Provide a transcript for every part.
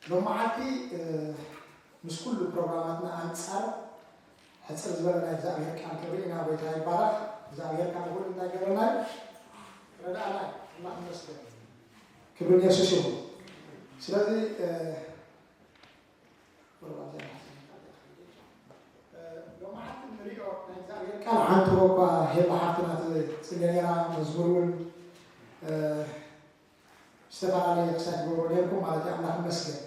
ሎማዓንቲ ምስ ኩሉ ፕሮግራማትና ኣንጻር ሕጽር ዝበለ ናይ እግዚኣብሔር ቃል ክርኢ ኢና። ጎይታ ይባረኽ። እግዚኣብሔር ካብ ኩሉ እንታይ ገረናይ ረዳእናይ እና መስገን ክብርን የሱስ ይኹን። ስለዚ ሎማዓንቲ ንሪኦ ናይ እግዚኣብሔር ቃል ሓንቲ እኳ ሄባ ሓፍትና ትጽሊ ነራ መዝሙር እውን ዝተፈላለየ ክሳብ ትገብሩ ነርኩም ማለት እዩ። ኣምላኽ ይመስገን።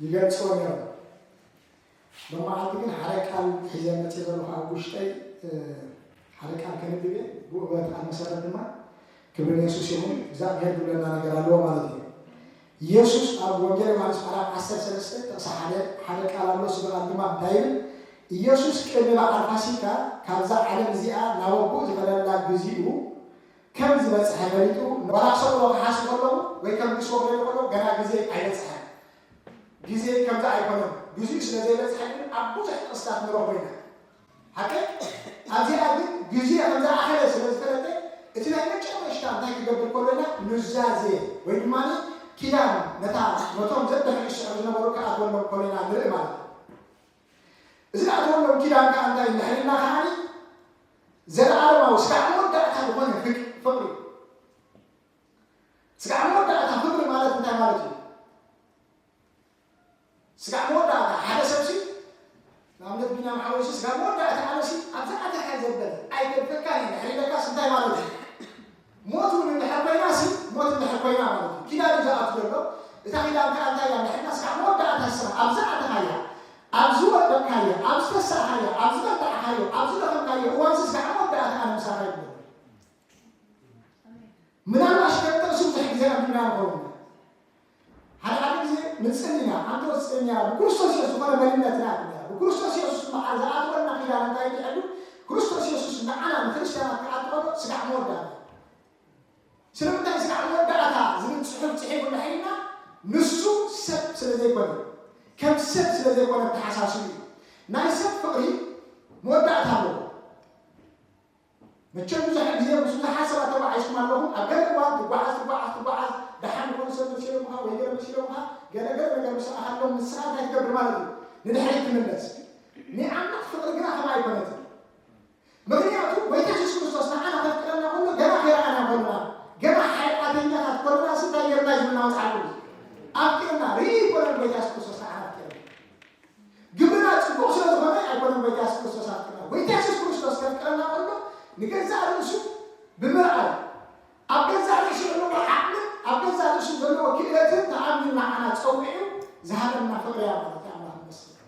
ይገልጽዎ ነይሮም። ሎማዓንቲ ግን ሓደ ቃል ሒዘ መጽእ ዘለኹ ኣብ ውሽጠይ ሓደ ቃል ከንብብ እየ። ብኡ በቲ ቃል መሰረት ድማ ክብሪ ንየሱስ ይኹን እግዚኣብሔር ዝብለና ነገር ኣለዎ ማለት እዩ። ኢየሱስ ኣብ ወንጌል ዮሃንስ ምዕራፍ ዓሰርተ ሰለስተ ጥቕሲ ሓደ ሓደ ቃል ኣሎ። ስለ ቃል ድማ እንታይ ይብል? ኢየሱስ ቅድሚ በዓል ፋሲካ ካብዛ ዓለም እዚኣ ናብ ኣቦኡ ዝኸደላ ግዚኡ ከም ዝበጽሐ ፈሊጡ ዋላ ክሰቕሎ ክሓስብ ከለዉ ወይ ከም ክስዎ ክደሊ ከለዉ ገና ግዜ ኣይበጽሐን። ግዜ ከምዚ ኣይኮነን። ግዜኡ ስለ ዘይበጽሐ ግን ኣብ ብዙሕ ጥቕስታት ንረኽቦ ኢና። ሓቂ ኣብዚኣ ግን ግዜ ከምዚ ኣኸለ ስለ ዝፈለጠ እቲ ናይ መጨረሽታ እንታይ ክገብር ከሎ ኢና ኑዛዜ ወይ ድማ ኪዳን ነታ ነቶም ዘድሕሪ ዝስዕሩ ዝነበሩ ክኣትወሎም ከሎ ኢና ንርኢ ማለት እዩ። እዚ ኣትወሎም ኪዳን ከዓ እንታይ እንድሕር ኢልና ከዓኒ ዘለኣለማዊ ስጋዕ መወዳእታ ዝኾነ ፍቅ- ፍቅሪ ስጋዕ መወዳእታ ፍቅሪ ማለት እንታይ ማለት እዩ? ስጋዕ መወዳእታ ሓደ ሰብሲ ንኣብነት ቢና መሓወይሲ ስጋዕ መወዳእታ ኣነሲ ኣብዛ ኣተካ ዘበለ ኣይገድፈካን እየ ድሕሪ ኢለካስ እንታይ ማለት እዩ? ሞት እውን እንድሕር ኮይና ሲ ሞት እንድሕር ኮይና ማለት እዩ። ኪዳን እዩ ዝኣቱ ዘሎ። እታ ኪዳን ከዓ እንታይ እያ እንድሕርና ስጋዕ መወዳእታ ስራ ኣብዛ ኣተካያ ኣብዚ ወደቅካዮ ኣብዚ ተሳእካዮ ኣብዚ በላዕካዮ ኣብዚ ደኸምካዮ እዋንሲ ስጋዕ መወዳእታ ኣነ ምሳኻ ይብሎ ምናልባሽ ከጠቅሱ ብዙሕ ግዜ ኣቢልና ንኸውን ሓደ ሓደ ግዜ ንጽል ኢና ኣንተ ወጽእኛ ብክርስቶስ የሱስ ዝኾነ መንነትና ብና ብክርስቶስ የሱስ መዓር ዝኣትወና ኪዳን እንታይ ይድሕሉ ክርስቶስ የሱስ ንዓና ንክርስቲያናት ክኣትወሎ ስጋዕ መወዳእታ ስለምንታይ ስጋዕ መወዳእታ ዝብል ጽሑፍ ጽሒፉ እንድሕሪና ንሱ ሰብ ስለ ዘይኮነ ከም ሰብ ስለ ዘይኮነ ተሓሳስቡ እዩ ናይ ሰብ ፍቕሪ መወዳእታ ኣለዎ መቸም ብዙሕ ግዜ ምስ ብዙሓት ሰባት ተጓዒዝኩም ኣለኹም ኣብ ገለ እዋን ትጓዓዝ ትጓዓዝ ትጓዓዝ ደሓን ዝኾኑ ሰብ መሲሎምኻ ወይ ገለ መሲሎምኻ ገለ ገለ ነገር ምስ ረኣኻሎም ንስኻ እንታይ ትገብር ማለት እዩ ንድሕሪት ትምለስ ናይ ኣምላኽ ፍቕሪ ግና ከምኣ ኣይኮነትን ምኽንያቱ ጎይታ የሱስ ክርስቶስ ንዓና ከፍቅረና ከሎ ገና ከይረኣና ከለና ገና ሓጢኣተኛታት ከለና ሲ እንታይ ገርና እዩ ዝብልና መፅሓፍ ቅዱስ ኣፍቂርና ርኢ ይኮነን ጎይታ የሱስ ክርስቶስ ንዓና ኣፍቂርና ግብርና ፅቡቕ ስለ ዝኾነ ኣይኮነን ጎይታ የሱስ ክርስቶስ ኣፍቅርና። ጎይታ የሱስ ክርስቶስ ከፍቅረና ከሎ ንገዛእ ርእሱ ብምርኣይ ኣብ ገዛእ ርእሱ ዘለዎ ዓቕምን ኣብ ገዛእ ርእሱ ዘለዎ ክእለትን ተኣሚኑ ንዓና ፀዊዑ ዝሃበና ፍቕሪ እያ ማለት እዩ። ኣምላኽ ይመስገን።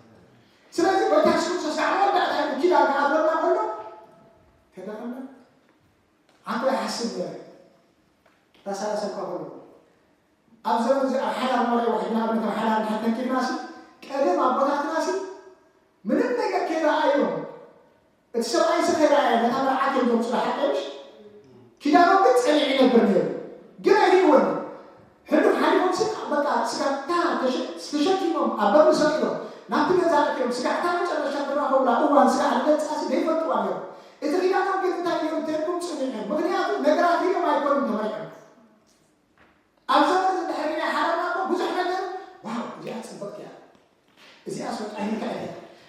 ስለዚ ጎይታ የሱስ ክርስቶስ ኣብ መወዳእታ እዩ ኪዳን ክኣትወና ከሎ ተደኸመ ዓንቶ ይሓስብ ነይረ ተሳለሰልካ ከሎ ኣብ ዘመን እዚ ኣብ ሓዳር መርዒ ዋሕድና ኣብ ነቶም ሓዳር እንድሕር ተንኪፍናሲ ቀደም ኣቦታትናሲ ምንም ነገር ከይረኣዮም እቲ ሰብኣይሲ ከይረኣየ ነታ መርዓት እዮም ዘምፅኡ ሓቀምሽ ኪዳኖም ግን ፀኒዑ ይነብር ነይሩ ግን ኣይርእይዎን ሕሉፍ ሓሊፎም ሲ በቃ ስጋዕታ ተሸኪሞም ኣብ በሪ ሰቂሎም ናብቲ ገዛ ኣእትዮም ስጋዕታ መጨረሻ ዝራኸቡላ እዋን ስጋዕ ንገልፃሲ ዘይፈልጥዋ ነይሩ እቲ ኪዳኖም ግን እንታይ ነይሩ ተልኩም ፅኒዑ ምክንያቱ ነገራት ኢሎም ኣይኮኑም ተመሪዖም ኣብ ዘመን እዚ ድሕሪ ናይ ሓዳርና እኮ ብዙሕ ነገር ዋው እዚኣ ፅብቕቲ እያ እዚኣ ኣስወጣሂካ እያ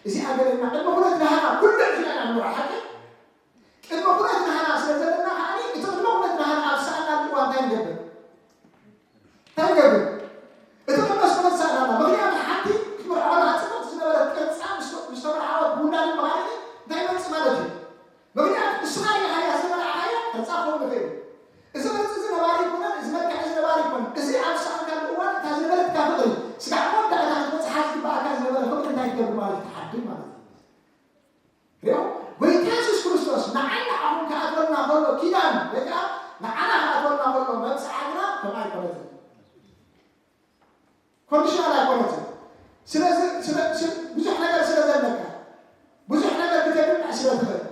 እዚኣ ገለና ቅድሚ ኩነት ናህና ኩሉ ዕፊና ኢና ንኖር ሓቂ ቅድሚ ኩነት ናህና ስለ ዘለና ከዓ እቲ ቅድሚ ኩነት ናህና ኣብ ሰኣና ልዋ እንታይ ንገብር እንታይ ንገብር እቲ ቅድሚ ኩነት ሰኣና ምክንያቱ ሓንቲ ክትምርዓወላ ፅብቕቲ ዝነበረት ቅርፃ ምስ ተመርዓወት ብውላድን ብካልእ እንታይ ይመፅእ ማለት እዩ ምኽንያቱ ንስኻ ኢኻያ ዝተመርዓኻያ ነፃ ክኸውን ይኽእል እዩ። እዚ ቅርፂ እዚ ነባሪ ኣይኮነን፣ እዚ መልክዕ እዚ ነባሪ ኣይኮነን። እዚ ኣብ ዝሰኣንካሉ እዋን እታ ዝነበረትካ ፍቕሪ ስጋዕ መወዳእታ ክትበፅሓ ዝግበኣካ ዝነበረ ፍቕሪ እንታይ ትገብር ማለት እዩ? ትሓድግ ማለት እዩ። ሪኦ ጎይታ የሱስ ክርስቶስ ንዓይ ንዓኹም ክኣትወልና ከሎ ኪዳን ወይ ከዓ ንዓና ክኣትወልና ከሎ መብፅዓ ግና ከምኣ ኣይኮነትን። ኮንዲሽናል ኣይኮነትን። ስለዚ ብዙሕ ነገር ስለ ዘለካ ብዙሕ ነገር ክተግምዕ ስለ ትኽእል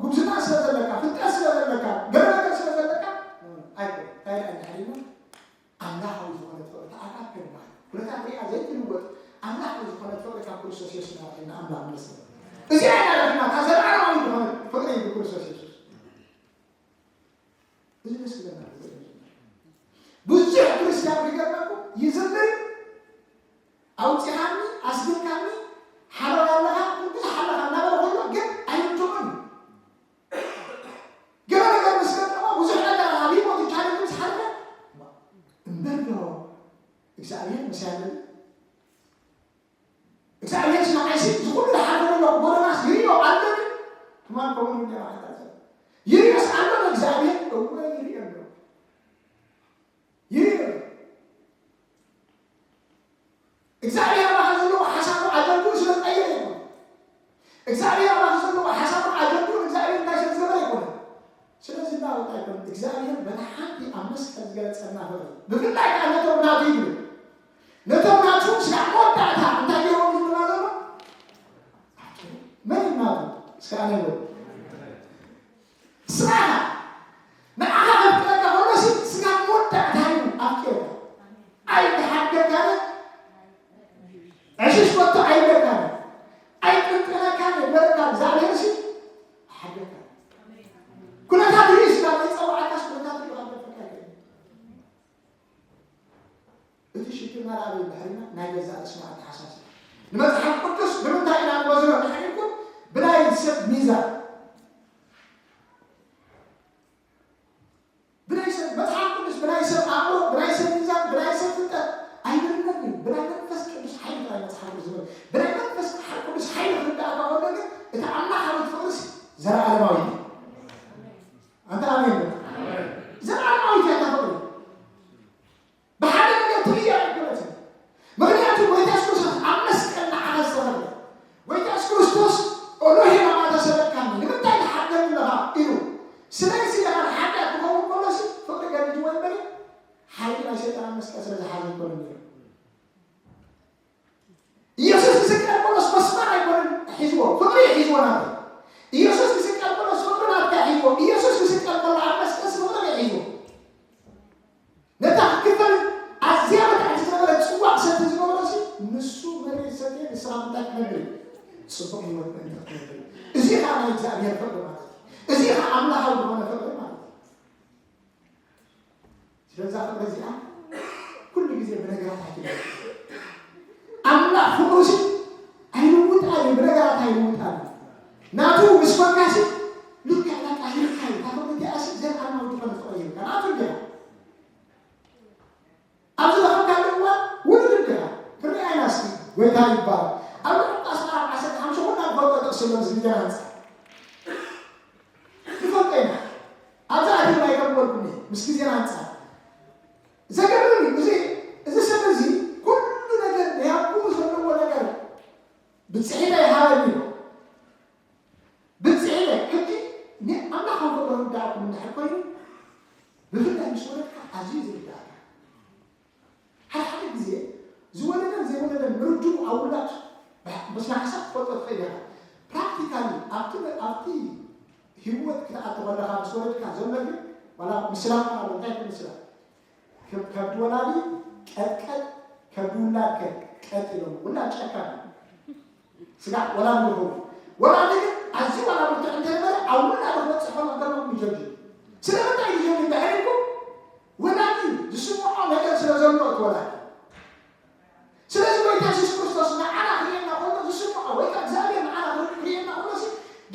ጉብዝና ስለ ዘለካ ፍልጠት ስለ ዘለካ ገለ ነገር ስለ ዘለካ ኣይኮን እንታይ ዳ እንድሕሪና ኣምላኻዊ ዝኾነ ፍቕሪ ተኣካብ ክንባል ኩነታት ሪኣ ዘይትልወጥ ኣምላኻዊ ዝኾነ ፍቕሪ ካብ ክርስቶስ የሱስ ናባትና ኣምላኽ መስለ እዚኣ ኢና ረኺብና እታ ዘለዓለማዊ ዝኾነ ፍቕሪ ብክርስቶስ የሱስ እዚ ደስ ይብለና ብዙሕ ክርስቲያን ክገርመኩም ይዝምር ከምኡ ኢሉ ኔሩ ሓንታ ሰብ። ይርእዮስ ኣሎ ንእግዚኣብሔር? እወ ይርእዮ ኣሎ። ይርእዮ ኣሎ። እግዚኣብሔር ኣባኻ ዘለዎ ሓሳቡ ኣጀንድኡ ስለ ዝቀየረ ኣይኮነን። እግዚኣብሔር ኣባኻ ዘለዎ ሓሳቡ ኣጀንድኡ እግዚኣብሔር እንታይ ስለ ዝገበረ ኣይኮነን። ስለዚ እንዳወጣ ኣይኮነን። እግዚኣብሔር በታ ሓንቲ ኣብ መስቀል ዝገለጸልና ፍቕሪ። ብፍላይ ከኣ ነቶም ናቱ ይብል። ነቶም ናቱ ስጋዕ መወዳእታ እንታይ ገይሮም ይብሉና ዘሎ? መን እዩ ናቱ? እስከ ኣነ ይበሉ። ስራኻ ንዓኻ ከፍቅረካ ከሎሲ ስጋዕ መወዳእታ እዩ ኣፍቂርካ። ኣይተሓደካነ፣ ዕሽሽ ወጥቶ ኣይብለካን፣ ኣይቅንጥነካን ይበለካ እግዚኣብሔር ሲ ኣይሓደካን። ኩነታት ርእዩ ስለ ዘይጸዋዓካስ ኩነታት ርእዩ ኣብ ደፈካ ይገኝ። እቲ ሽግርና ኣብ ድሕሪና ናይ ገዛእ ርእስና ኣተሓሳስባ። ንመጽሓፍ ቅዱስ ንምንታይ ኢና ንመዝኖ እንድሕር ኢልኩም ብናይ ሰብ ሚዛን ብናይ ሰብ መጽሓፍ ቅዱስ ብናይ ሰብ ኣእምሮ ብናይ ሰብ ሚዛን ብናይ ሰብ ፍልጠት ኣይምርመርን እዩ። ብናይ መንፈስ ቅዱስ ሓይሊ ጥራይ መጽሓፍ ቅዱስ ዝብል። ብናይ መንፈስ ቅዱስ ሓይሊ ክርዳእካ ከሎ ግን እቲ ኣምላኻዊት ፍቕርስ ዘለኣለማዊት እዩ። ኣንተ ኣሜን በል። ዘለኣለማዊት እያ እታ ፍቕሪ። ብሓደ ነገር ትቕየር ኣይኮነትን። ምኽንያቱ ጎይታ የሱስ ክርስቶስ ኣብ መስቀል ንዓኻ ዝተኸፍለ። ጎይታ የሱስ ክርስቶስ "ኤሎሄ ለማ ሰበቅታኒ፣ ንምንታይ ትሓርገኒ ኣለኻ?" ኢሉ። ስለዚ ኢኻ ንሓጢኣት ክኸውን ከሎሲ ፍቕሪ ገዲድዎ እምበር ሓይሊ ናይ ሰይጣን ኣብ መስቀል ስለ ዝሓዘ ኣይኮነን ነይሩ። ኢየሱስ ክስቀል ከሎስ መስመር ኣይኮነን ሒዝዎ፣ ፍቕሪ እዩ ሒዝዎ ናቱ። ኢየሱስ ክስቀል ከሎስ ፍቕሪ ናትካ ሒዝዎ። ኢየሱስ ክስቀል ከሎ ኣብ መስቀልሲ ፍቕሪ እዩ ሒዝዎ። ነታ ክትክፈል ኣዝያ መታሕቲ ዝነበረት ጽዋእ ክሰቲ ዝነበሮሲ ንሱ መሬት ሰትየ ንስኻ እንታይ ክትነብር እዩ? ጽቡቕ ህይወት ምእንቲ ክትነብር እዩ። እዚ ኸኣ ናይ እግዚኣብሔር ፍቕሪ ማለት እዩ። እዚ ኸኣ ኣምላኻዊ ዝኾነ ፍቕሪ ማለት እዩ። ስለዛ ፍቕሪ እዚኣ ኩሉ ግዜ ብነገራት ኣይትለወጥን። ኣምላኽ ፍቕሩሲ ኣይልውጣን እዩ፣ ብነገራት ኣይልውጣን እዩ። ናቱ ምስ ኮንካሲ ልክዕ በቃ ኢልካ እዩ። እታ ፍቕሪ እዚኣሲ ዘለኣለማዊ ዝኾነ ፍቕሪ ይህብካ። ናቱ እንዲያ ኣብዚ ረኸብካሉ እዋን ውሉድ እንዲኻ። ክንሪኣ ኢና እስኪ፣ ጎይታ ይባረክ። ኣብ ሉቃስ ምዕራፍ ዓሰርተ ሓሙሽተ ኩልና ንፈልጦ ጥቕሲ ኣሎ፣ እዚ ግዜና ኣንጻር ንፈልጦ ኢና። ኣብዚ ኣቲና ኣይከበርኩኒ፣ ምስ ግዜና ኣንጻር። ዘገርም እዩ። እዚ፣ እዚ ሰብ እዚ ኩሉ ነገር ናይ ኣቦኡ ዘለዎ ነገር ብጽሒተ ይሃበኒ ኢሉ። ብጽሒተ፣ ሕጂ ንኣምላኽ ኣብ ፍቕሪ ርዳእኩም እንድሕር ኮይኑ፣ ብፍላይ ምስ ወለድካ ኣዝዩ ዝርዳእካ። ሓደ ሓደ ግዜ ዝወለደን ዘይወለደን ምርድኡ ኣብ ውላድ ብስነ ሓሳብ ክትፈልጦ ትኽእል ኢኻ። ፕራክቲካሊ ኣብቲ፣ ኣብቲ ህይወት ክትኣቱ ከለኻ ምስ ወለድካ ዘሎ ግን ዋላ ምስላ እኳ ኣሎ፣ እንታይ ትምስላ? ከብ-፣ ከብዲ ወላዲ ቀጥቀጥ፣ ከብዲ ውላድ ከ ቀጥ ኢሎም። ውላድ ጨካን እዩ። ስጋዕ ወላዲ ይኸውን። ወላዲ ግን ኣዝዩ ዋላ ብርቱዕ እንተነበረ ኣብ ውላዱ ክበጽሕ ከሎ ገርመኩም ይጀምር። ስለምንታይ ይጀምር እንድሕር ኢልኩም ወላዲ ዝስምዖ ነገር ስለ ዘሎ እቲ ወላዲ። ስለዚ ጎይታ የሱስ ክርስቶስ ንዓና ክርእየና ከሎ ዝስምዖ ወይ ከኣ እግዚኣብሔር ንዓና ክርእየና ከሎሲ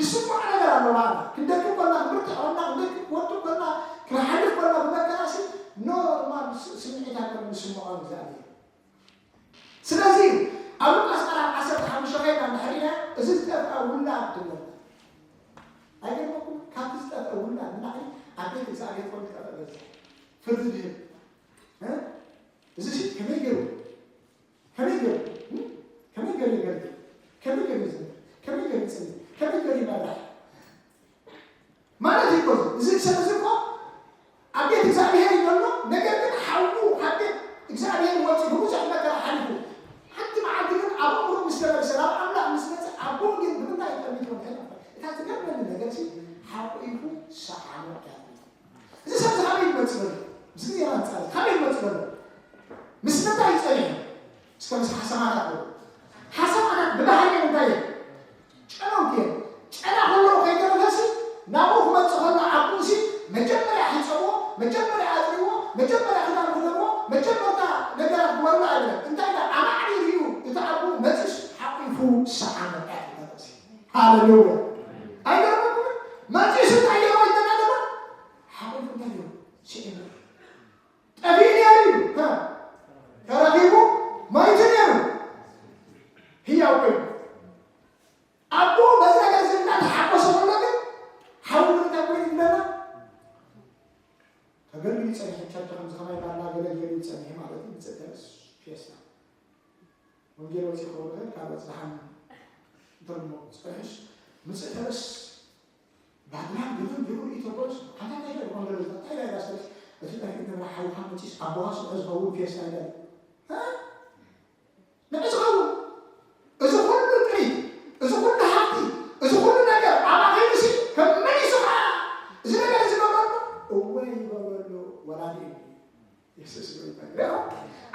ዝስምዖ ነገር ኣሎ። ንዓና ክንደክም ከሎና፣ ክንብርትዕ ከሎና፣ ክንደክም ክንወድቅ ከሎና፣ ክንሓልፍ ከሎና ብመከራሲ ኖርማል ስ-፣ ስምዒት ኣይኮነን ዝስምዖ እግዚኣብሔር። ስለዚ ኣብ ሉቃስ ምዕራፍ ዓሰርተ ሓሙሽተ ከይድና እንድሕር ርኢና እዚ ዝጠፍአ ውላድ ትብለና። ኣይገርመኩም? ካብቲ ዝጠፍአ ውላድ ንላዕሊ ኣብ ቤት እግዚኣብሔር ፍርዲ ጠፍአ በዝሕ። ፍርዲ ድህብ። እ? እዚ ሲ ከመይ ገይሩ? ከመይ ገይሩ? እ? ከመይ ገይሩ የገልግል? ከመይ ገይሩ ይዝምር? ከመይ ገይሩ ይጽሊ? ከመይ ገይሩ ይመርሕ? ማለት እዩ እኮ እዚ። እዚ ሰብ እዚ እኮ ኣብ ቤት እግዚኣብሔር እዩ ዘሎ። ነገር ግን ሓዉ ካብ ቤት እግዚኣብሔር ወፂኡ ብብዙሕ መከራ ሓሊፉ፣ ሓንቲ መዓልቲ ግን ኣብ ኣእምሮ ምስ ተመልሰ፣ ናብ ኣምላኽ ምስ መፀ፣ ኣቦኡ ግን ብምንታይ እዩ ጠሚትዎ? እንታይ እዩ? እታ ትገርመኒ ነገር ሲ ሓቂፉ ሰዓሞ እያ ትብል። እዚ ሰብ እዚ ካበይ ይመፅእ ዘሎ? ምስ ግዜ ኣንፃር ካበይ ይመፅእ ዘሎ? ምስ ምንታይ እዩ ፀኒሑ? እስከ ምስ ሓሰማታት በሉ። ሓሰማታት ብባህሪኦም እንታይ እዮም? ጨነውቲ እዮም። ጨና ከለዉ ከይተረፈሲ ናብኡ ክመፅእ ከሎ ኣቦኡሲ መጀመርያ ሕፀብዎ፣ መጀመርያ ኣፅርይዎ፣ መጀመርያ ክዳን ክደርቦ፣ መጀመርታ ነገራት ግበርሉ ኣይበለን። እንታይ ኢላ? ኣማዕቢሉ እዩ እቲ ኣቦኡ መፂኡስ ሓቂፉ ሰዓመ እያ ትብለሲ። ሃሌሉያ። ኣይገርመኩምን? መፂኡስ እንታይ ገይርዎ ይብለና ዘሎ? ሓቂፉ እንታይ ገይሩ? ስዒሙ። ጠፊኡ ነይሩ እዩ። ሃ? ተረኺቡ መይቱ ነይሩ። ህያው ኮይኑ። ኣቦኡ በዚ ነገር እዚ እናተሓጎሰ ከሎ ግን ከምዚ ከማይ ባላ ገለ ገይሩ ይጸንሕ ማለት እዩ። ምጽእ ተረስ ፌስታ ወንጌል ወፂ ከውርደ ካብ በፅሓን እንተሞ ፀንሕሽ ምፅእ ተረስ ባድራን ግብር ግብር ኢተኮስ ሓታ እንታይ ደ ኮንደረ እንታይ ዳ ዳስተርስ እቲ ጠፊ ንብራ ሓውካ መፂስ ኣቦዋ ስዑ ዝኸውን ፌስታ ይደል ንዕ ዝኸውን እዚ ኩሉ ጥሪት እዚ ኩሉ ሃብቲ እዚ ኩሉ ነገር ኣብ ኣኸይዱሲ ከም መሊሱ ከዓ እዚ ነገር ዝገበረሉ እወ ይገበረሉ ወላዲ እዩ የሱስ ይባል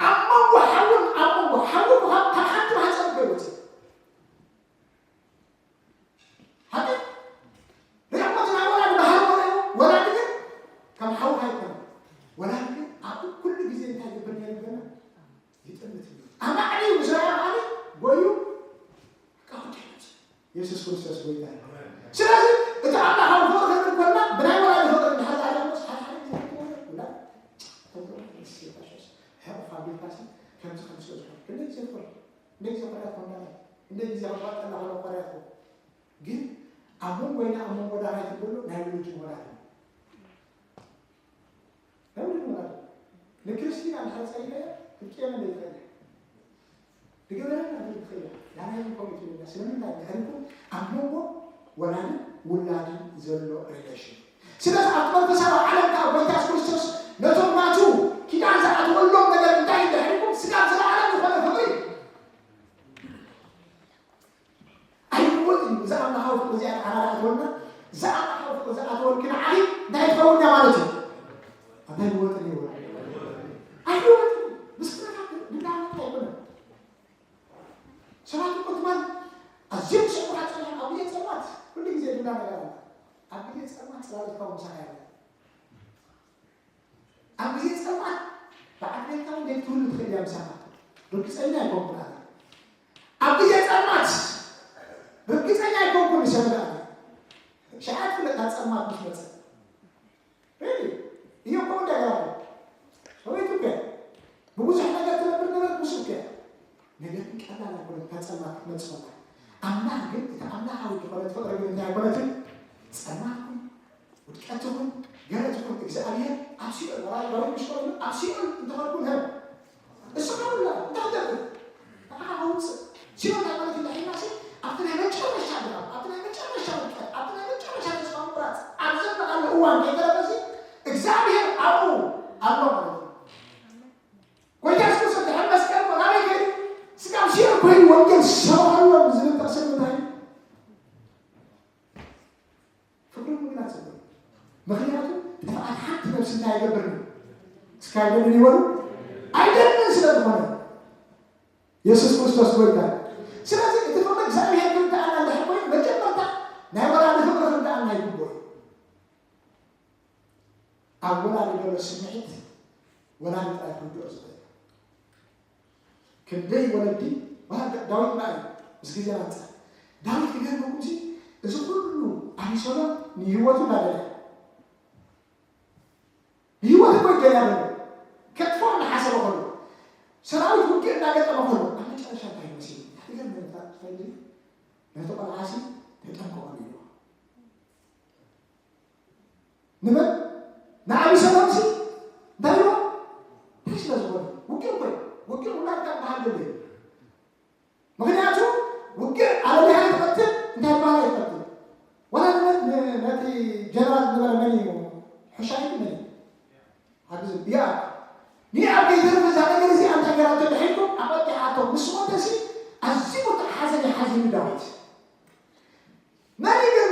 ኣብ መንጎ ሓውን ኣብ መንጎ ሓው ካብ ሓንቲ ማህፀን እኮ ይወፅእ ሓቂ ርሕመት ናይ ወላዲ ባህሪ ወላዲ ግን ከም ሓውካ ኣይኮነ ወላዲ ግን ኣብ ኩሉ ግዜ እንታይ ይገብር ነይሩ ገና ይጥምት እዩ ኣብ ላዕሊ ብስራያ ማዕሊ ጎዩ ካብ ጥሕነት የሱስ ክርስቶስ ጎይታ እዩ ስለዚ እቲ ኣምላኻዊ ፍቕሪ ክንብል ኮና ብናይ ወላዲ ፍቕሪ እንድሕር ዳኣ ሞስ ሓደ ሓደ ግዜ ክትወለድ ውላድ ተዘወ ንስየታሸስ ሕቕፍ ኣቢልካሲ ከምዚ ከም ስለ ዝኾነ ክንደይ ግዜ ትኾን እንደ ግዜ ኮርያት ኮንዳ እንደ ግዜ ክባጠላ ሆነ ኮርያት ግን ኣብ መንጎ ወይና ኣብ መንጎ ዳራይ ትብሉ ናይ ውሉድ ወላዲ ናይ ውሉድ ወላዲ ንክርስቲና እንድሕር ጸይለ ክትቀየመ እንደ ይኽእል ድገበረና ትብል ትኽእል ዳናይ ኮሚቴ ስለምንታይ ድሕሪኩም ኣብ መንጎ ወላድን ውላድን ዘሎ ሪሌሽን ስለዚ ኣብቲ መንፈሳዊ ዓለም ከዓ ጎይታ የሱስ ክርስቶስ ነቶም ናቱ ኪዳን ዝኣተወሎም ነገር እንታይ ድሕሪኩም ስጋብ ዘለዓለም ዝኾነ ፍቕሪ ኣይልወጥን እዩ እዚ ኣምላኻዊ ፍቕሪ እዚኣ ተዓራራእትወልና እዚ ኣምላኻዊ ፍቕሪ ዝኣተወልኪ ንዓኺ እንታይ ትኸውን እያ ማለት እዩ ኣንታይ ልወጥን እዩ ኣይልወጥን እዩ ምስክርታት ድናመት ኣይኮነን ሰባት እኮ ትማል ኣዝዮም ዝስዕቡኻ ጸኒሖም ኣብ ግዜ ጸልማት ኩሉ ግዜ ድና ነገር ኣለ ኣብ ግዜ ጸልማት ጽላሎትካ ምሳኻ ያለ ኣብ ግዜ ጸልማት ብዓድቤትካ እውን ዘይትህሉ ትኽእል እያ ምሳኻ ርግጸኛ ኣይኮንኩን ኣነ ኣብ ግዜ ጸልማት ርግጸኛ ኣይኮንኩን ይሰምዕ ኣነ ሸዓት ፍለጣ ጸልማት ምስ መጸ Really? እዮ እኮ እንዳይራኩ ሰበይቱ እኮ ብብዙሕ ነገር ትነብር ነበረት ምስ እኮ ነገር ግን ቀላል ኣይኮነት ካብ ጸልማት ክትመጽእ ከላ ኣምላኽ ግን እቲ ኣምላኻዊ ዝኾነት ፍቕሪ ግን እንታይ ኣይኮነትን ጸልማት ይኹን ውድቀት ይኹን ገረት ይኹን እግዚኣብሔር ኣብ ሲኦል ወራይ ዳዊት ምሽ ኮይኑ ኣብ ሲኦል እንተኸድኩ ነብ እስኻ ብላ እንታይ ትገብር ንዓኻ ከውፅእ ሲኦል ናይ ማለት እንዳ ሒናሲ ኣብቲ ናይ መጨረሻ ድራብ ኣብቲ ናይ መጨረሻ ውድቀት ኣብቲ ናይ መጨረሻ ተስፋ ምቁራፅ ኣብ ዘለኻሉ እዋን ከይተረፈሲ እግዚኣብሔር ኣብኡ ኣሎ ማለት እዩ ጎይታ የሱስ ክርስቶስ ድሕሪ መስቀል እኮ ናበይ ከይዱ ስጋብ ሲኦል ኮይኑ ወንጌል ሰብኸሎም ዝብል ጥቕሲ ንምንታይ እዩ ፍቅሩ ምግላጽ ይብሉ። ምክንያቱ ጥፍኣት ሓንቲ ነብሲ እንታይ ይገብር ነው? እስካይደልን ይበሉ አይደልን ስለዝኾነ ኢየሱስ ክርስቶስ ጎይታ። ስለዚህ እቲ ፍቅሪ እግዚኣብሔር ክርዳኣና እንድሕር ኮይኑ መጀመርታ ናይ ወላዲ ፍቅሪ ክርዳኣና ይግብኦ እዩ። ኣብ ወላዲ ዘሎ ስምዒት ወላዲ ጥራይ ክርድኦ ዝኽእል። ክንደይ ወለዲ ዋላ ዳዊት ና እዩ ምስ ግዜ ኣንጻር ዳዊት ክገርመኩም ሲ እዚ ኩሉ ኣቢሰሎም ንህይወቱ እናደለያ ንህይወቱ እኮ ይደልያ ዘሎ ከጥፎ እናሓሰበ ከሎ ሰራዊት ውግእ እናገጠመ ከሎ ኣብ መጨረሻ እንታይ መሲሉ ትገርመ ፈንዲ ነቲ ቆልዓሲ ተጠንቀቐሉ ኢልዋ ንመን ንኣቢሰሎም ሲ እንታይ ኢልዋ እንታይ ስለ ዝኾነ ውግእ እኮ እዩ ውግእ ውላድካ ዝበሃል ዘሎ እዩ ምኽንያቱ ውግእ ኣለሊኻ ይትቐትል እንታይ ዝበሃል ኣይትቐትል ዋላ ንመን ነቲ ጀነራል ዝነበረ መን እዩ ሕሻይ መን እዩ ሓግዝ ያ ንኣብ ከይተርፍ እዛ ነገር እዚኣ እንታይ ገራቶ ድሒልኩም ኣቐዲሓቶ ምስ ሞተሲ ኣዝዩ ቁጥዕ ሓዘን ይሓዝኒ ዳዊት መን ግን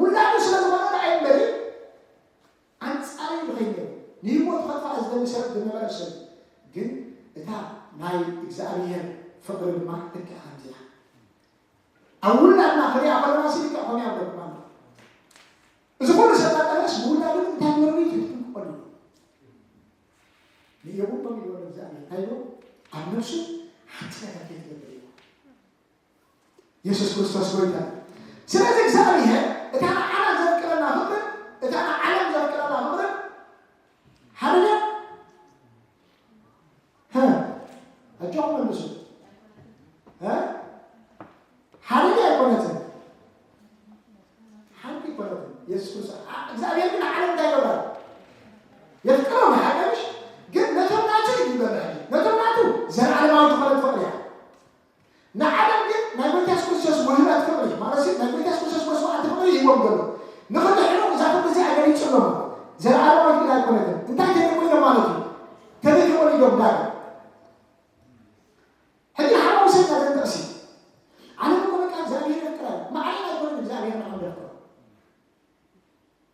ውላዱ ስለ ዝኾነ ንዓይ እምበሪ ኣንጻረይ ንኸይድ ነይሩ ንህይወቱ ከጥፋእ ዝደሊ ሰብ ዝነበረ ሰብ ግን እታ ናይ እግዚኣብሔር ፍቕሪ ድማ ልክዕ ከምዚኣ ኣብ ውላድና ክሪኣ ከለና ሲ ልክዕ ኮነ ኣለኩም ኣሎ እዚ ኩሉ ሰብ ኣጠረስ ብውላዱ እንታይ ወርዱ ይትንክቀሉ ንየቡም በሚልወሉ እግዚኣብሔር እንታይ ይብሉ ኣብ ነፍሱ ሓንቲ ነገር ከይትገብር ይብሉ የሱስ ክርስቶስ ጎይታ ስለዚ እግዚኣብሔር እታ ንዓና ዘፍቅረና ፍቅርን እታ ንዓለም ዘፍቅረና ፍቅርን ሓደ ድያ ኣጆኹም መልሱ ሓደ ድያ ኣይኮነትን ሓንቲ ይኮነትን የሱስ ክርስቶስ እግዚኣብሔር ግን ንዓለም እንታይ ይገብራ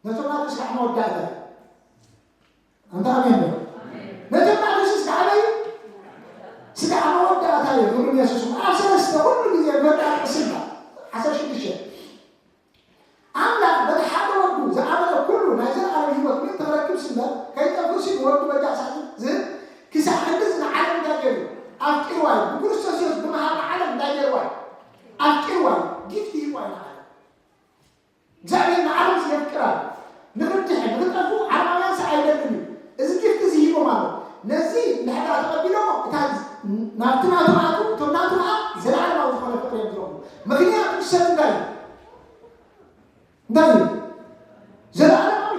ነቶም ናቱ ስጋዕ መወዳእታ እዩ። ኣንታ ኣሜን በል። ነቶም ናቱ ስጋዕ ኣበይ? ስጋዕ መወዳእታ እዩ። ክብሪ ንየሱስ ይኹን። ኣብ ሰለስተ ኩሉ ግዜ መጣ ቅስና ዓሰርተ ሽዱሽተ ኣምላኽ በቲ ሓደ ወዱ ዝኣመነ ኩሉ ናይ ዘለኣለም ህይወት ምእንቲ ክረክብ ስለ ከይጠፍእ ሲል ወዱ በጃ ሳዕ ዝህብ ክሳዕ ክንድዚ ንዓለም እንታይ ገይሩ ኣፍቂርዋ እዩ። ብክርስቶስ የሱስ ብምሃብ ንዓለም እንታይ ገይርዋ እዩ? ኣፍቂርዋ እዩ። ጊፍት ሂብዋ እዩ ንዓለም። እግዚኣብሔር ንዓለም የፍቅራ ንክድሕን ንክጠፉ ዓለማውያን ሰ ኣይደልን እዩ። እዚ ጊፍት እዚ ሂቦም ኣሎ። ነዚ ንሕዳ ተቐቢሎሞ እታ ናብቲ ናቱ ኣቱ እቶም ናቱ ከዓ ዘለዓለማዊ ዝኾነ ፍቅሪ እዮም ዝረኽቡ። ምክንያቱ ሰብ እንታይ እዩ? እንታይ እዩ? ዘለዓለማዊ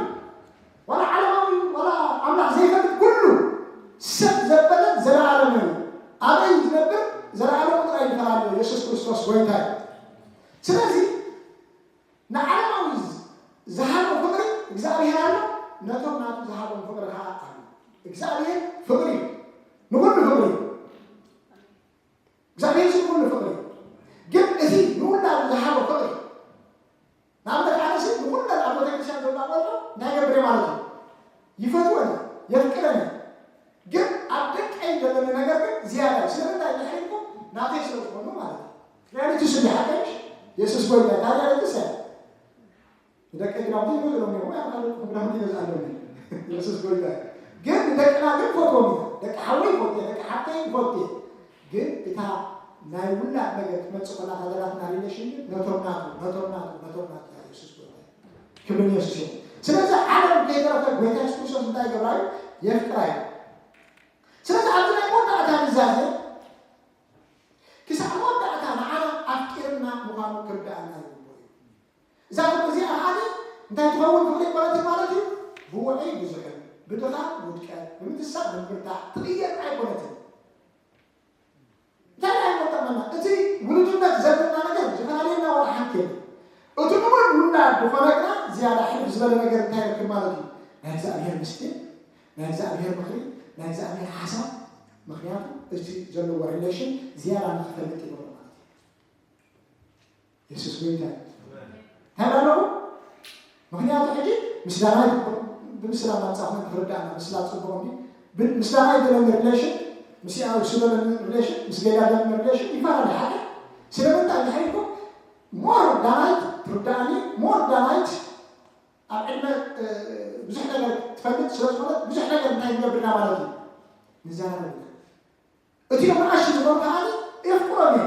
ዋላ ዓለማዊ ዋላ ኣምላኽ ዘይፈልጥ ኩሉ ሰብ ዘበለ ዘለዓለማዊ ኣበይ ዝነብር ዘለዓለሙ ጥራይ ይፈላለ የሱስ ክርስቶስ ጎይታ እዩ። ስለዚ ንዓለማዊ ዝሃቦ ፍቅሪ እግዚኣብሔር ኣሎ፣ ነቶም ናቱ ዝሃቦም ፍቅሪ ከዓ ኣሎ። እግዚኣብሔር ፍቅሪ እዩ፣ ንኩሉ ፍቅሪ እዩ። እግዚኣብሔር ንኩሉ ፍቅሪ እዩ። ግን እቲ ንውላዱ ዝሃቦ ፍቅሪ ንኣብነት ኣነሲ ንኩለን ኣብ ቤተክርስትያን ዘላ ቆልዑ እንታይ ገብር ማለት እዩ? ይፈትወን የፍቅረን። ግን ኣብ ደቀይ ዘለኒ ነገር ግን ዝያዳ እዩ። ስለምንታይ ድሕሪኩም ናተይ ስለ ዝኾኑ ማለት እዩ። ሪያሊቲ ስለ ሓቀሽ የሱስ ጎይታ እታ ሪያሊቲ ሰ ንደቀይ ክዳውንቲ ይገዝኦም እዮም። ኣይ ካልኩም ክዳውንቲ ይገዝኣሎም። የሱስ ጎይታ። ግን ንደቅና ግን ፈትዎም ኢና። ደቂ ሓወይ ይፈትየ፣ ደቂ ሓብተይ ይፈትየ። ግን እታ ናይ ውላድ ነገር ትመጽእ ኮላ ታደራትና ሪሌሽን ግን ነቶም ናቱ ነቶም ናቱ ነቶም ናቱ የሱስ ጎይታ። ክብሪ ንየሱስ ይኹን። ስለዚ ዓለም ከይተረፈ ጎይታ የሱስ ክርስቶስ እንታይ ይገብራ እዩ? የፍቅራ እዩ። ስለዚ ኣብዚ ናይ መወዳእታ ኑዛዜ ክሳብ መወዳእታ ንዓና ኣፍቂርና ምዃኑ ክርድኣና ይግብኦ እዩ። እዛ ፍቅሪ እዚኣ ከዓኒ እንታይ ትኸውን ፍቅሪ ኣይኮነትን ማለት እዩ? ብውዑይ ብዙሕን ብድኻም ውድቀት ብምትሳእ ብምብርታዕ ትቕየር ኣይኮነትን። እንታይ ናይ መጠመና እቲ ውሉድነት ዘለና ነገር ዝፈላለየና ዋላ ሓንቲ የለን። እቲ ምሉእ ውላድ ዝኾነ ግና ዝያዳ ሕልፍ ዝበለ ነገር እንታይ ይረክብ ማለት እዩ? ናይ እግዚኣብሔር ምስጢር፣ ናይ እግዚኣብሔር ምኽሪ፣ ናይ እግዚኣብሔር ሓሳብ። ምክንያቱ እቲ ዘለዎ ሪሌሽን ዝያዳ ንክፈልጥ ይገብሮ ማለት እዩ። የሱስ ጎይታ እዩ። እንታይ ኣለኹ? ምክንያቱ ሕጂ ምስ ዳናይት ብምስላ ናምፃ ኮይን ክርዳእና ምስላ ፅቡቅ እንዲ ምስላ ናይ ዘለኒ ሪሌሽን ምስ ያው ስለኒ ሪሌሽን ምስ ገዳ ዘለኒ ሪሌሽን ይፈላለ ሓደ ስለምንታይ እንድሕር ኢልኩም ሞር ዳናይት ትርዳእኒ ሞር ዳናይት ኣብ ዕድመ ብዙሕ ነገር ትፈልጥ ስለዝኮነት ብዙሕ ነገር እንታይ ንገብርና ማለት እዩ ንዘራረብ እቲኦም ንኣሽቱ ዝበሉ ከዓኒ የፍቅሮም እየ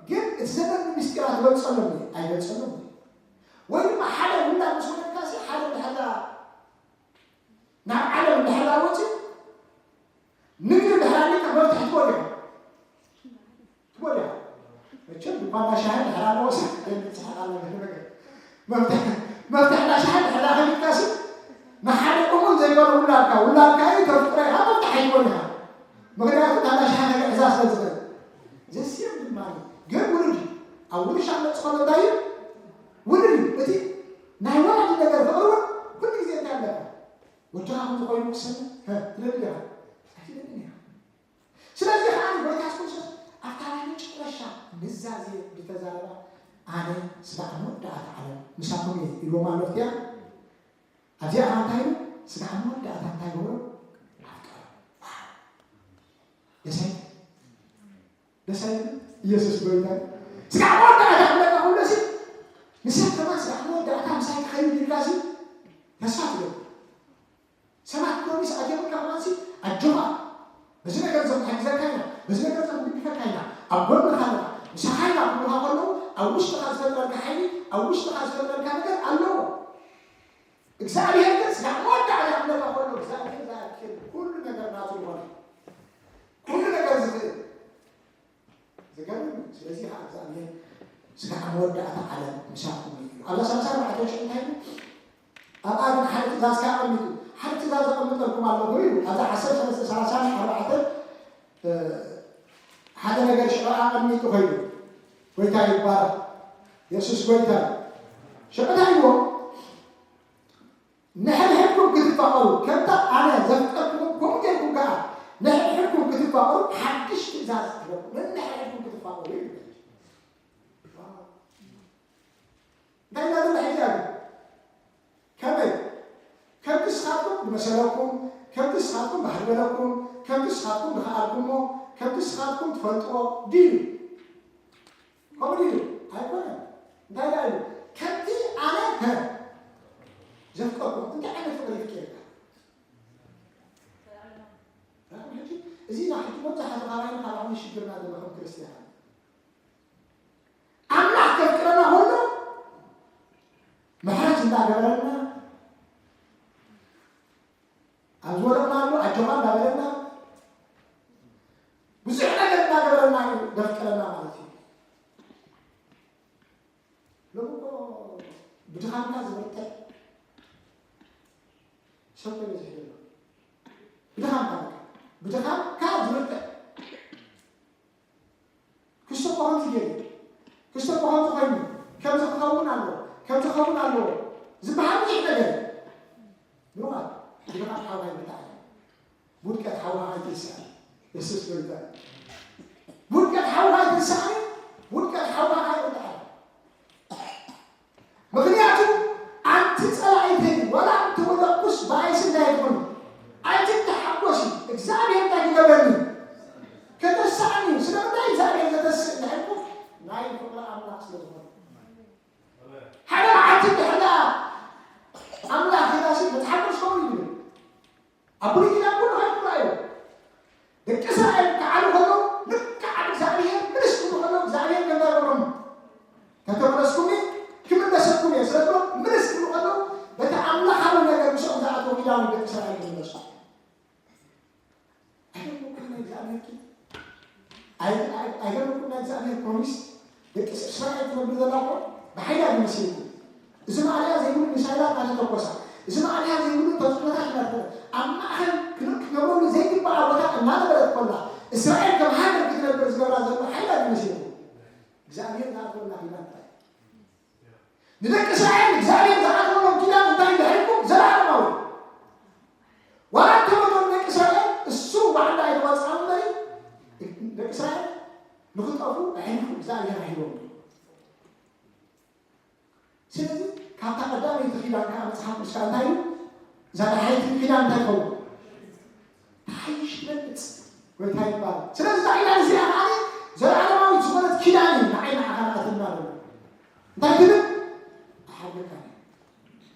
ግን እቲ ዘለኒ ምስጢራት ይገልፀሎም እየ ኣይገልፀሎም እየ ወይ ድማ ሓደ ውላድ ምስ ወለድካ ሲ ሓደ እንድሕር ናብ ዓለም እንድሕር ወፂኡ ንግዲ እንድሕር ኣሊካ መፍትሒ ትበልዮ ትበልዮ መቸም ድኳና ሻሂ እንድሕር ኣለዎ ሲ የምፅሓቅ ኣለ ነገር መፍትሒ እንዳ ሻሂ እንድሕር ከሊካ ሲ ንሓደ እሙን ዘይኮነ ውላድካ ውላድካ እዩ ተፍቅሮ ኢካ መፍትሒ ኣይትበልካ ምክንያቱ ናታ ሻሃዳ ክሕዛ ስለ ዝኽእል ዘስዮም ድማ ግን ውሉድ ኣብ ውሉድ ሻቅ መፅእ ከሎ እንታይ እዩ ውሉድ እዩ እቲ ናይ ወላዲ ነገር ፍቅሪ እውን ኩሉ ግዜ እንታይ ኣለካ ወድኻ ከም ዝኾይኑ ክሰምዕ ትደሊ ዲኻ ኣይትደልን ኢኻ ስለዚ ከዓ ጎይታ ክርስቶስ ኣብታ ናይ መጨረሻ ንዛዜ ዝተዛረባ ኣነ ስጋዕ መወዳእታ ዓለም ምሳኹም እየ ኢልዎም ኣሎ እቲያ ኣብዚኣ ከዓ እንታይ ኢሉ ስጋዕ መወዳእታ እንታይ ገብሮ ኣፍቀሮ ደስ ኣይብል ደስ ኣይብል ኢየሱስ ጎይታ ስጋዕ መወዳእታ ክብለካ ከሎ ሲ ንሰብ ከማን ስጋዕ መወዳእታ ምሳይ ክኸይድ ኢልካ ሲ ተስፋ ትገብር ሰባት ፕሮሚስ ኣጀምርካ ከማን ሲ ኣጆኻ በዚ ነገር እዞም ንሕግዘካ ኢና በዚ ነገር እዞም ንድግፈካ ኢና ኣብ ጎንኻ ኣለና ምሳኻ ኢና ክብሉኻ ከለዉ ኣብ ውሽጥኻ ዝፈጥረልካ ሓይሊ ኣብ ውሽጥኻ ዝፈጥረልካ ነገር ኣለዎ እግዚኣብሔር ግን ስጋዕ መወዳእታ ክብለካ ከሎ እግዚኣብሔር ዝኣክል ኩሉ ነገር ናቱ ዝኾነ ኩሉ ነገር ዝኽእል ዝገርም እዩ ስለዚ ከዓ እግዚኣብሔር ስጋዕ መወዳእታ ዓለም ምሳኹም እዩ ኣብዛ ሰላሳ ኣርባዕተ ሽዑ እንታይ ኣብኣ ግን ሓደ ትእዛዝ ከዓ ኣቐሚጡ ሓደ ትእዛዝ ኣቐምጠልኩም ኣለኹ ኢሉ ኣብዛ ዓሰርተ ሰለስተ ሰላሳ ኣርባዕተ ሓደ ነገር ሽዑ ኣቐሚጡ ኮይኑ ጎይታ ይባረክ የሱስ ጎይታ ሽዑ እንታይ ይዎ ንሕድሕድኩም ክትፋቐሩ ከምታ ኣነ ዘፍቀርኩኹም ከምኡ ጌርኩም ከዓ ንሕድሕድኩም ክትፋቐሩ ሓድሽ ትእዛዝ ትበልኩ ንሕድሕድኩም ክትፋቐሩ ይብል መሰለኩም፣ ከምቲ ንስኻትኩም ባህል በለኩም፣ ከምቲ ንስኻትኩም ዝኸኣልኩሞ፣ ከምቲ ንስኻትኩም ትፈልጥዎ ድዩ? ከምኡ ድዩ? ኣይኮነን። እንታይ ደኣ ኢሉ? ከምቲ ኣነ፣ ሀ፣ ዘፍቀርኩም። እንታይ ዓይነት ፍቕሪ ይፍቀረካ? ራእኩም ሕጂ፣ እዚ ኢና ሕጂ መብዛሕትኡ ካባይን ካባኹምን ሽግርና ዘሎ ከም ክርስትያን። ኣምላኽ ከፍቅረና ከሎ ምሕረት እንዳገበረልና፣ ኣብ ዝወደቕናሉ ኣጆኻ እንዳበለና፣ ብዙሕ ነገር እንዳገበረልና እዩ ዘፍቅረና ማለት እዩ። ሎሚ እኮ ብድኻምካ ዝብርትዕ ሰብ ተበዚሑ ዘሎ። ብድኻምካ በቃ፣ ብድኻምካ ዝብርትዕ። ክስቶ እኮ ከምዚ ገይሩ፣ ክስቶ እኮ ከምዚ ኮይኑ፣ ከምዚ ክኸውን ኣለዎ፣ ከምዚ ክኸውን ኣለዎ ዝበሃል ብዙሕ ነገር እዩ። ብሩኻት፣ ብድኻም ሓውካ ይብርትዓልና። ውድቀት ሓውካ ኣይትንሳእ። የሱስ ጎይታ እዩ። ውድቀት ሓውካ ኣይትንሳእ። ውድቀት ሓውካ ኣይትንሳእ። ምኽንያቱ ኣንቲ ጸላኢተይ ዋላ እንተወደቕኩስ ብኣይሲ እንታይ ትኹን ኣይትተሓጎሲ። እግዚኣብሔር እንታይ ክገብረኒ? ከተሳእኒ። ስለምንታይ እግዚኣብሔር ዘተስእ እንድሕር ናይ ፍቕሪ ኣምላኽ ስለ ዝኾነ። ሓደ መዓልቲ እንድሕር ደኣ ኣምላኽ ኢላሲ መጽሓፍ ቅዱስ ከምኡ ይብል። ኣብ ብሉይ ኪዳን ኩሉ ከይዱ ርኣዩ። ደቂ እስራኤል ክዓሉ ከለዉ ልክዕ ኣብ እግዚኣብሔር ምልስ ክብሉ ከለዉ እግዚኣብሔር እንታይ ገበሮም? ተተመለስኩም ክምለሰኩም እየ ስለ ዝብሎም ምልስ ክብሉ ከለዉ በቲ ኣምላኻዊ ነገር ምስኦም ዝኣተወ ኪዳን ደቂ እስራኤል ክምለሱ። ኣይገርመኩም ናይ እግዚኣብሔር ኪዳን? ኣይ-፣ ኣይ-፣ ኣይገርመኩም ናይ እግዚኣብሔር ፕሮሚስ? ደቂ እስራኤል ትነብር ዘላ እኮ ብሓይላ እዩ መሲልኩም። እዚ ማእለያ ዘይብሉ ሚሳይላት እናተተኮሳ፣ እዚ ማእለያ ዘይብሉ ተጽዕኖታት እናተረ-፣ ኣብ ማእኸል ክን-፣ ክትነብረሉ ዘይግባኣ ቦታ እናነበረት ኮላ፣ እስራኤል ከም ሃገር ክትነብር ዝገብራ ዘሎ ሓይላ እዩ መሲልኩም። እግዚኣብሔር ዝኣተወልና ኪዳን ጥራይ። ንደቂ እስራኤል እግዚኣብሔር ዝኣተወሎም ኪዳን እንታይ እንድሕር ኢልኩም? ዘለዓለማዊ። ዋላ እንተመቶም ደቂ እስራኤል እሱ ባዕላ ኣይተዋፅኣም እምበሪ፣ ደቂ እስራኤል ንኽጠፉ ኣሕሊፉ እግዚኣብሔር ኣሂቦም። ስለዚ ካብታ ቀዳመይቲ ኪዳን ከዓ መፅሓፍ ቅዱስ ከዓ እንታይ እዩ? እዛ ደሓይቲ ኪዳን እንታይ ትኸውን? ትሓይሽ ትበልፅ ወይ እንታይ ይባል? ስለዚ እዛ ኪዳን እዚኣ ከዓ ዘለዓለማዊት ዝኾነት ኪዳን እዩ ንዓይ ንዓኻ ንኣተና ዘሎ። እንታይ ትብል? ኣይሓብረካን እየ።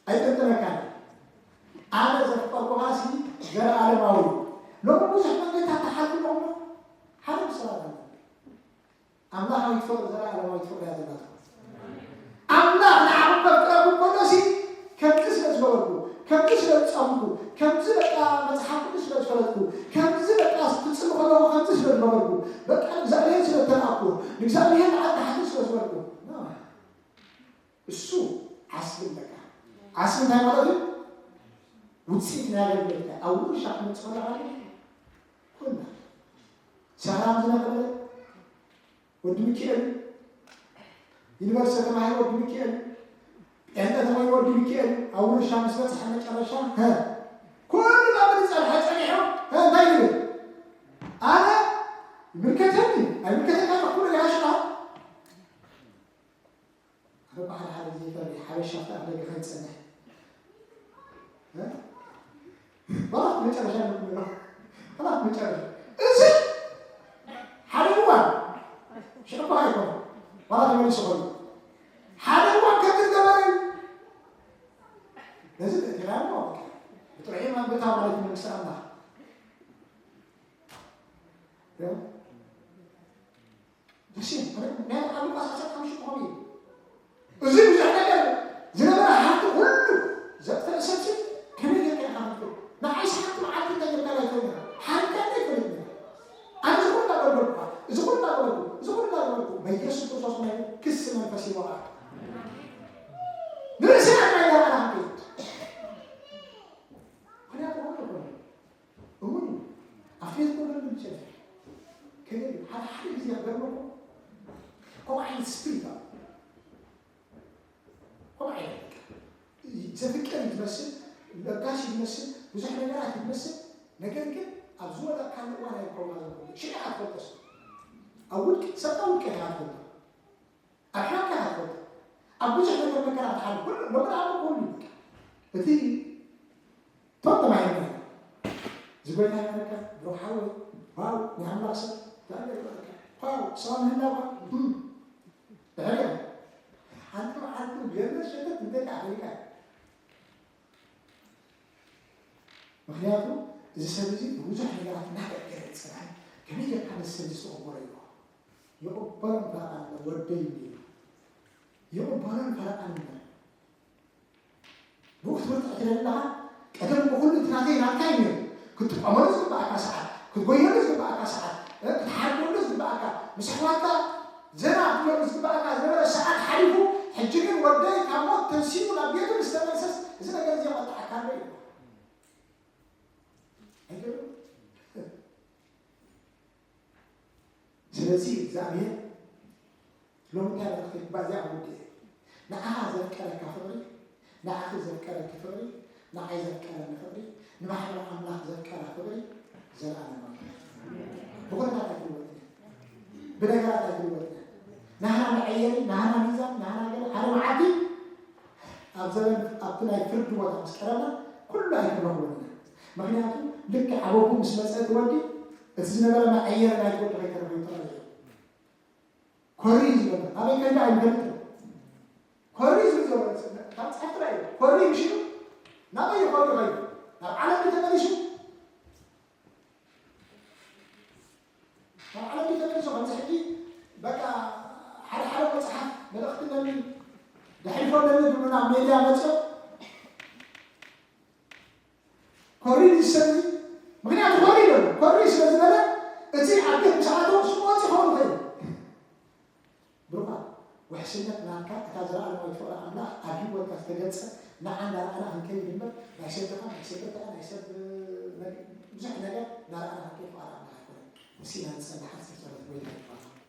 ኣይጥንጥነካን እየ። ኣነ ዘፍቀርኩኻሲ ዘለዓለማዊ እዩ። ሎሚ ብዙሕ መንገድታት ትሓልፉ ኣለኹም። ሓደ ምስራት ኣሎ። ኣምላኻዊት ፍቕሪ ዘለዓለማዊት ፍቕሪ እያ ዘላትኩም። ኣምላኽ ንዓኹም ከፍቅረኩም ከሎሲ ከምዚ ስለ ዝገበርኩ፣ ከምዚ ስለ ዝጸምኩ፣ ከምዚ በቃ መጽሓፍ ቅዱስ ስለ ዝፈለጥኩ፣ ከምዚ በቃ ክጽሊ ከለኹ ከምዚ ስለ ዝገበርኩ፣ በቃ ንእግዚኣብሔር ስለ እተላእኩ፣ ንእግዚኣብሔር ንዓል ታሕቲ ስለ ዝበልኩ። እሱ ዓስቢ ኣለካ። ዓስቢ እንታይ ማለት እዩ? ውፅኢት ናይ ኣገልግሎትካ ኣብ ውርሻ ክመፅእ ከሎ ማለት እዩ። ኩና ሰላም ዝነበረ ወዲ ሚካኤል፣ ዩኒቨርሲቲ ተማሂሩ ወዲ ሚካኤል፣ ጴንጠ ተኾይኑ ወዲ ሚካኤል፣ ኣብ ውርሻ ምስ በፅሐ መጨረሻ፣ ሀ፣ ኩሉ ናብ ዝፀንሐ ፀኒሑ፣ ሀ፣ እንታይ ይብል? ኣነ ይምልከተኒ፣ ኣይምልከተካ፣ ኩሉ ይሃሽኻ። ኣረ፣ በዓል ሓደ ግዜ ይፈሪ፣ ሓበሻ ኣብቲ ኣፍ ደገ ከይጸንሕ። እ? ባላት መጨረሻ ነው የምንለው። ባላት መጨረሻ። እዚ ሓደ እዋን፣ ሽዑ እኮ ኣይኮነን። ባላት ተመሊሱ ኮይኑ። ሓደ እዋን ከምዚ ገበረ። ነዚ ተእቲኻ እሞ፣ ብጥዑይ ማንበታ ማለት መንግስቲ ኣምላኽ። እ? እሺ፣ ናይ ዓለም ቋሳሳት ሓሙሽተ ክኾኑ እዩ። እዚ ብዙሕ ነገር ዝነበረ ሃብቲ ኩሉ ዘጥፈአ ሰብሲ ከመይ ጌርካ ኢኻ ትፍቅዶ? ንዓይሲ ሓንቲ መዓልቲ እንታይ ጌርካ ኣይፈልጥን። ሓንካ እንታይ ይፈልጥ ነይሩ? ኣነ እዚ ኩሉ እናገበርኩ፣ እዚ ኩሉ እናገበርኩ፣ እዚ ኩሉ እናገበርኩ፣ በኢየሱስ ክርስቶስ ናይ ክሲ መንፈስ ይወቕዓ። ንርእስና ጥራይ ኢና ንሓትት። ምኽንያቱ እሙን ኣይኮነን። እሙን እዩ። ኣብ ፌስቡክ ግን ብቻ ከመይ ሓደ ሓደ ግዜ ይገርመኩም። ከምኡ ዓይነት ስፒሪት ኣሎ። ከምኡ ዓይነት በቃ ዘፍቅር እዩ ዝመስል፣ ለጋስ እዩ ዝመስል፣ ብዙሕ ነገራት እዩ ዝመስል። ነገር ግን ኣብ ዝወደቕካሉ እዋን ኣይኮንካ ዘሎ። ሽዑ ኢኻ ትፈልጦ። ኣብ ውድቂ፣ ሰብካ ውድቀት ኢኻ ትፈልጦ። ኣብ ሕማምካ ኢኻ ትፈልጦ። ኣብ ብዙሕ ነገር መከራ ክትሓልፍ፣ ኩሉ፣ ሎሚ ንኣብ ኩሉ እዩ በቃ። እቲ ቶም ተማሂርና ኢና። እዚ ጎይታ ይባረካ፣ ብሩኽ ሓወይ። ዋው፣ ናይ ኣምላኽ ሰብ። እግዚኣብሔር ይባረካ። ዋው፣ ሰላም ህላዋ። እም። ድሕሪኦም። ሓንቲ መዓልቲ ገለ ሸተት እንተ ደኣ ኣኺልካ። ምኽንያቱ፣ እዚ ሰብ እዚ ብብዙሕ ነገራት እናደገረ ዝጸንሐ፣ ከመይ ጌርካ ነዚ ሰብ እዚ ተቐበሎ ኢልዎ። ይቕበሎን ፈረቓን እምበር፣ ወደይ እዩ ኢሉ። ይቕበሎን ፈረቓን እምበር። ብኡ ክትብል ትሕት ኢለ ኣለኻ፣ ቀደም ብኹሉ እቲ ናተይ ናትካ እዩ ነይሩ። ክትጥቀመሉ ዝግባኣካ ሰዓት፣ ክትጎየሉ ዝግባኣካ ሰዓት፣ እ፣ ክትሓድገሉ ዝግባኣካ፣ ምስ ኣሕዋትካ ዘና ክትብለሉ ዝግባኣካ ዝነበረ ሰዓት ሓሊፉ፣ ሕጂ ግን ወደይ ካብ ሞት ተንሲኡ ናብ ቤቱ ምስ ተመልሰስ፣ እዚ ነገር እዚ የቐጥዓካ ኣሎ እዩ። ኣይገርም? ስለዚ እግዚኣብሔር ሎሚ እንታይ መልእኽቲ ባዚኣ ውድእ ንዓኻ ዘፍቀረካ ፍቕሪ፣ ንዓኺ ዘፍቀረኪ ፍቕሪ፣ ንዓይ ዘፍቀረኒ ፍቕሪ፣ ንማሕበር ኣምላኽ ዘፍቀራ ፍቕሪ ዘለኣለማዊ። ብኹነታት ኣይትልወጥን እያ። ብነገራት ኣይትልወጥን እያ። ናህና መዐየሪ፣ ናህና ሚዛን፣ ናህና ገለ ሓደ መዓልቲ ኣብ ዘበን ኣብቲ ናይ ፍርዲ ቦታ ምስ ቀረብና ኩሉ ኣይክንረኽቦን ኢና። ምኽንያቱ ልክዕ ኣብ ኣቦኡ ምስ መጸ እቲ ወዲ እቲ ዝነበረ መዐየሪ ናይቲ ወዲ ከይተረፈ እዩ ተቐይሩ። ኮሪ እዩ ዝበለ ኣበይ ከይዳ ኣይንፈልጥን። ኮሪ ዝብል ዘሎ ካብ መጽሓፍ ጥራይ እዩ። ኮሪ ምሽ ኢሉ ናበይ እዩ ኮሪ ከይዱ? ናብ ዓለም ድዩ ተመሊሱ? ናብ ዓለም ድዩ ተመሊሱ? ከምዚ ሕጂ በቃ ሓደ ሓደ መጽሓፍ መልእኽቲ ነኒ ደሕልፎ ነኒ ዝብሉ ናብ ሜድያ መጽኦም ኮሪ ዝሰሚ ምኽንያቱ ኮሪ ይበሉ። ኮሪ ስለ ዝበለ እቲ ኣብ ቤት ምስ ኣተወ ስሙ ወፂ ክኸውን ይኽእል እዩ። ብሩኻት፣ ውሕስነት ናትካ እታ ዘለኣለማዊት ፍቕሪ ኣምላኽ ኣብ ህይወትካ ዝተገልጸ ንዓ እንዳረኣና ክንከይድ እምበር ናይ ሰድኻ፣ ናይ ሰበይትኻ፣ ናይ ሰብ ነገር፣ ብዙሕ ነገር እናረኣና ክንከይድ ፍቓድ ኣምላኽ ኣይኮነን። ንስና ንጸንሓት ዝተረፈ ጎይታ ይባረኽ።